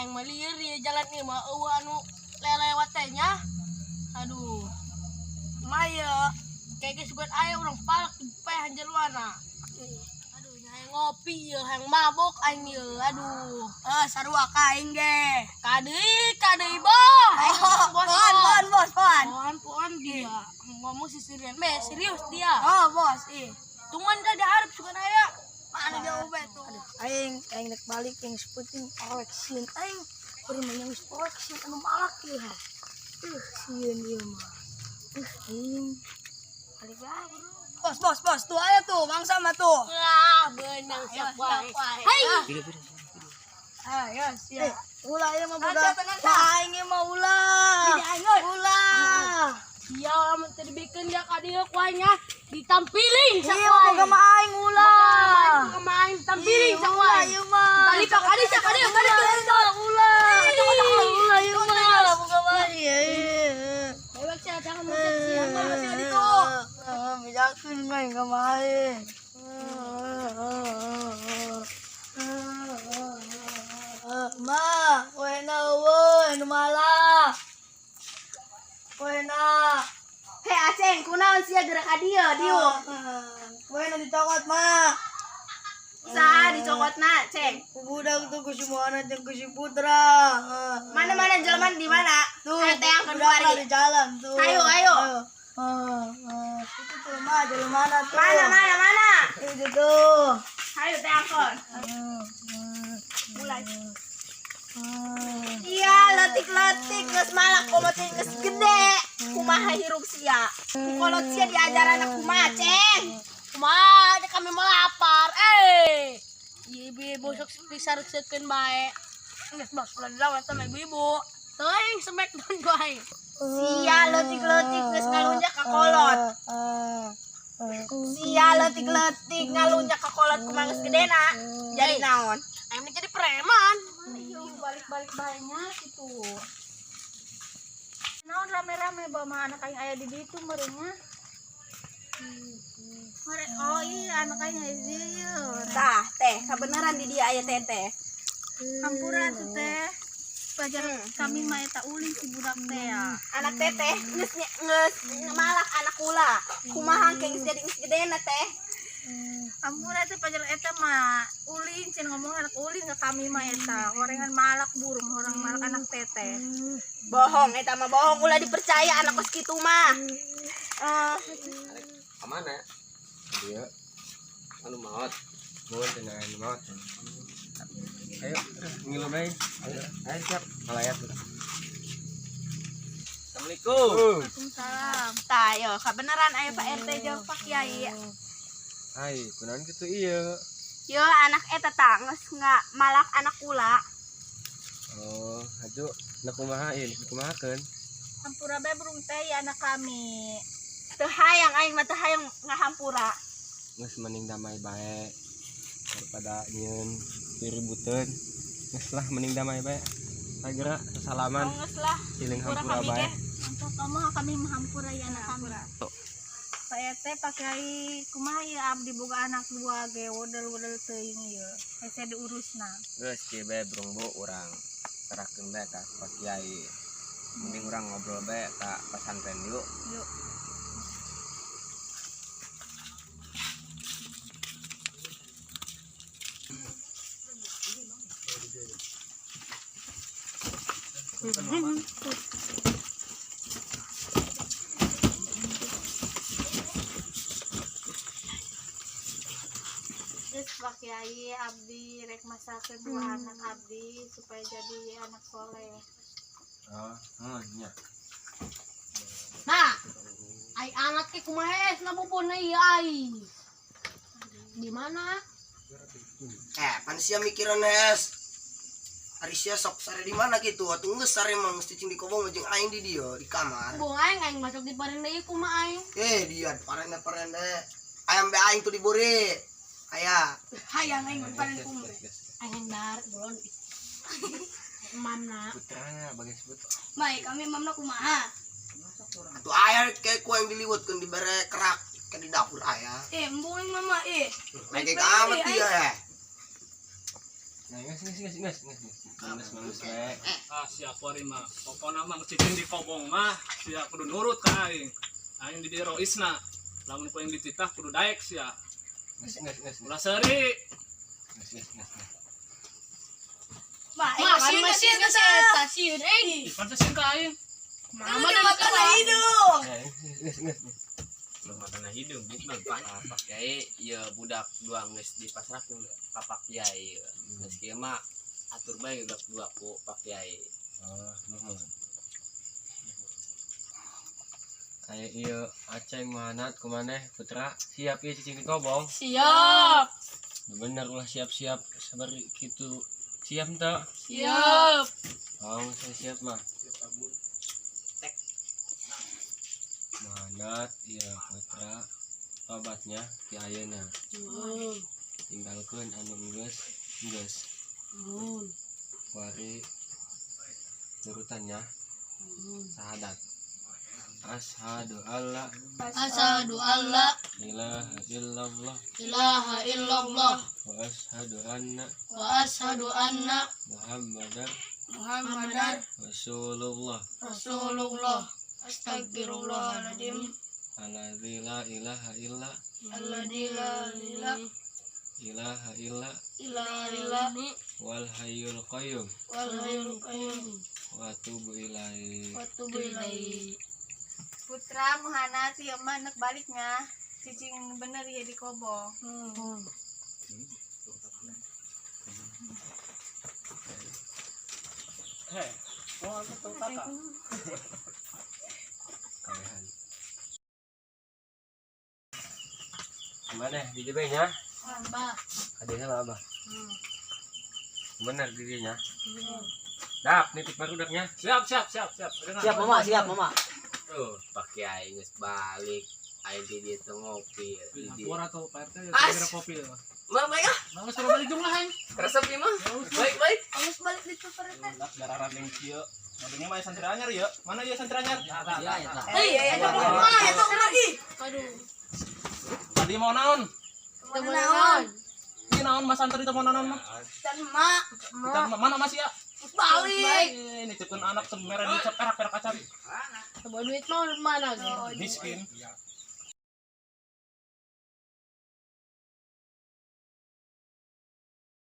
Aing mah lieur ieu jalan ieu mah eueuh anu lelewat teh nya. Aduh. Maya kayak geus sugan aya urang palak pehan jeluana. Aduh, nya hayang ngopi ieu, hayang mabok aing ieu. Aduh. Eh, sarua ka aing ge. Kadeui, kadeui boh. Aing ngomong, bos. Poan, poan, bos, poan. Poan, poan dia. Ngomong sisirian. Be, serius dia. Oh, bos, ih. Tungguan dah diharap sugan aya. Mana jauh be tuh. Aing, aing rek balik aing seputing poek sieun aing. Bari mah yang geus poek sieun anu malak ieu ha. Sieun ieu mah. Aing. Balik lah, bro. Bos, bos, bos, tuh aya tuh, mangsa mah tuh. Wah, benang siap wae. Hai. Ayo, siap. Ulah ieu mah budak. Aing ieu mah ulah. Ulah. Sia lamun teu dibikeun dia ka dieu ku aing nya ditampiling Iya, sakuai. boga mah aing ulah. Boga mah aing ditampiling Ih, sakuai. ulah ieu mah. Tali ka kadi sia kadieu kadieu. Ulah. Ulah ieu mah boga mah. Iya, iya. Bebek sia jangan musik sia mah sia ditu. Bejakeun mah ka mah aing. Ma, wena eueuh anu malak. Wena. Hei Aceng, kunaon sia gerak ka dieu diuk? Wena dicokot, Ma. Saha dicokotna, Ceng? Ku budak tuh ku si Muhammad jeung ku si Putra. Mana-mana jelema di mana? Tuh, Ayo teangkeun budak kuari. di jalan tuh. Ayo, ayo. Itu tuh, Ma, jalan mana tuh? Mana mana mana? Itu tuh. Ayo teangkeun. Mulai. Iya, letik-letik geus malak komo teh geus gede. Kumaha hirup sia? Ku kolot sia diajaran kumaha, Ceng? Kumaha teh kami mah lapar. Eh. Ieu ibu-ibu sok disareusekeun bae. Geus bos ulah dilawan sama ibu-ibu. Teuing smackdown ku aing. Sia leutik-leutik geus ngalunjak ka kolot. Sia leutik-leutik ngalunjak ka kolot kumaha geus gedena. Jadi naon? Aing mah jadi preman. Balik-balik banyak gitu. Naon rame-rame bawa mah anak aing aya di ditu meureunnya. Mere, oh iya anak aing aya di dieu. Tah, teh, kabeneran di dia aya teteh. Hampura tuh teh. Pelajar kami mah eta ulin si budak teh ya. Anak teteh geus geus malak anak kula. Kumaha ke geus jadi geus gedena teh. Hampura teh pelajar eta mah ulin cen ngomong anak ulin ke kami mah eta. Horengan malak burung, orang malak anak teteh. Bohong eta mah bohong, ulah dipercaya anak kos kitu mah. Eh, Kemana? Dia Anu maot. mun cenah anu maot. Ayo, ngilu bae. Ayo, ayo siap. Ngalayat. Assalamualaikum. Waalaikumsalam. Tah, yo kabeneran aya Pak RT jeung Pak Kiai. Hai, kunaon kitu ieu? Yo anak eta tah geus malak anak kula. Oh, aju na kumaha ieu dikumahakeun? Hampura bae burung teh ya anak kami. Teu hayang aing mah teu hayang ngahampura. Geus mending damai bae daripada nyieun diributeun. Geus lah mending damai bae. Sagera sasalaman Oh, geus lah. siling Hampura hampura kami bae. ge. Untuk kamu kami menghampura ya anak kami. Pak RT pakai kumaha ya abdi boga anak dua ge wodel-wodel teuing ieu. Hese diurusna. Geus kieu bae burung bu urang serahkeun bae ka Pak Kiai. Mending urang ngobrol bae ka pesantren yuk. Yuk. Geus Pak Kiai abdi rek masakeun dua anak abdi supaya jadi anak soleh. Oh, oh nya. Nah, ai anak ke kumaha es na bubuna ieu ai. Di mana? Pan sia mikiran es. Ari sia sok sare di mana gitu? Atuh geus sare mah geus cicing di kobong jeung aing di dieu di kamar. Bung aing aing masuk di parende ieu kumaha aing. Dia parende-parende. Ayam be aing tuh diburi. Aya. Hayang aing paling kumaha. Aing dar bolon. Mamna. Putrana bagai sebut. Mai, kami mamna kumaha? Atuh aya ke ku aing diliwetkeun dibere kerak ke di dapur aya. Embung aing mama eh. Lagi amat dia eh. Nah, geus geus geus geus geus. Geus geus we. Ah, sia kuari mah. Pokona mah cicing di kobong mah sia kudu nurut ka aing. Aing di dieu roisna. Lamun ku aing dititah kudu daek sia. Geus geus geus. Ulah seuri. Geus geus geus. Ma, sieun sieun ka eta, sieun euy. Ih, pan sieun ka aing. Mama da mata hidung. Geus geus geus. Belum tanah hidung gitu mah Pak. Ah, Pak Kiai ieu budak dua geus dipasrahkeun ka Pak Kiai. Geus kieu mah atur bae budak dua ku Pak Kiai. Oh, nuhun. Aya ieu Aceng Muhanat kumaneh putra siap ieu cicing di kobong. Siap. Bener ulah siap-siap sabar kitu. Siap teu? Siap. Oh, saya siap mah. Muhanat ieu putra tobatnya ti ayeuna. Tinggalkeun anu geus geus. Kuari turutannya sahadat. Asyhadu alla Asyhadu alla ilaha illallah ilaha illallah wa asyhadu anna wa asyhadu anna Muhammadar Muhammadar Rasulullah Rasulullah. Astagfirullahaladzim. alladzi la ilaha illa Alladzi la ilaha illa ilaha illa wal hayyul qayyum wal hayyul qayyum wa atubu ilaihi. wa atubu ilaihi. Putra Muhanat ieu mah nek baliknya. Cicing bener ya di kobong. Heh. Oh, aku tuh kakak. Kabehan. Gimana di dieu nya? Abah. Adanya lah abah. Bener dirinya. Dap, nitip barudaknya. Siap, siap, siap, siap. Siap mama, siap mama. Tuh, Pak Kiai geus balik. Aing di dieu teu ngopi. Di dieu. Hampura tuh Pak RT As. kira kopi. Mah baik ah. Nah, geus balik jumlah aing. Resep ieu mah. Baik baik. Harus balik di Pak RT. Budak darah yang kieu. Modelnya mah santri anyar ya. Mana ieu santri anyar? Iya ya tah. Eh, iya iya kumaha eta urang ih. Aduh. Tadi mau naon? Teu naon. Ini naon mas santri teu mau naon mah? Dan emak Kita mana masih ya? balik. Eh, nitipkeun anak semerah di perak-perak acan. Coba duit mah mana ge? Miskin.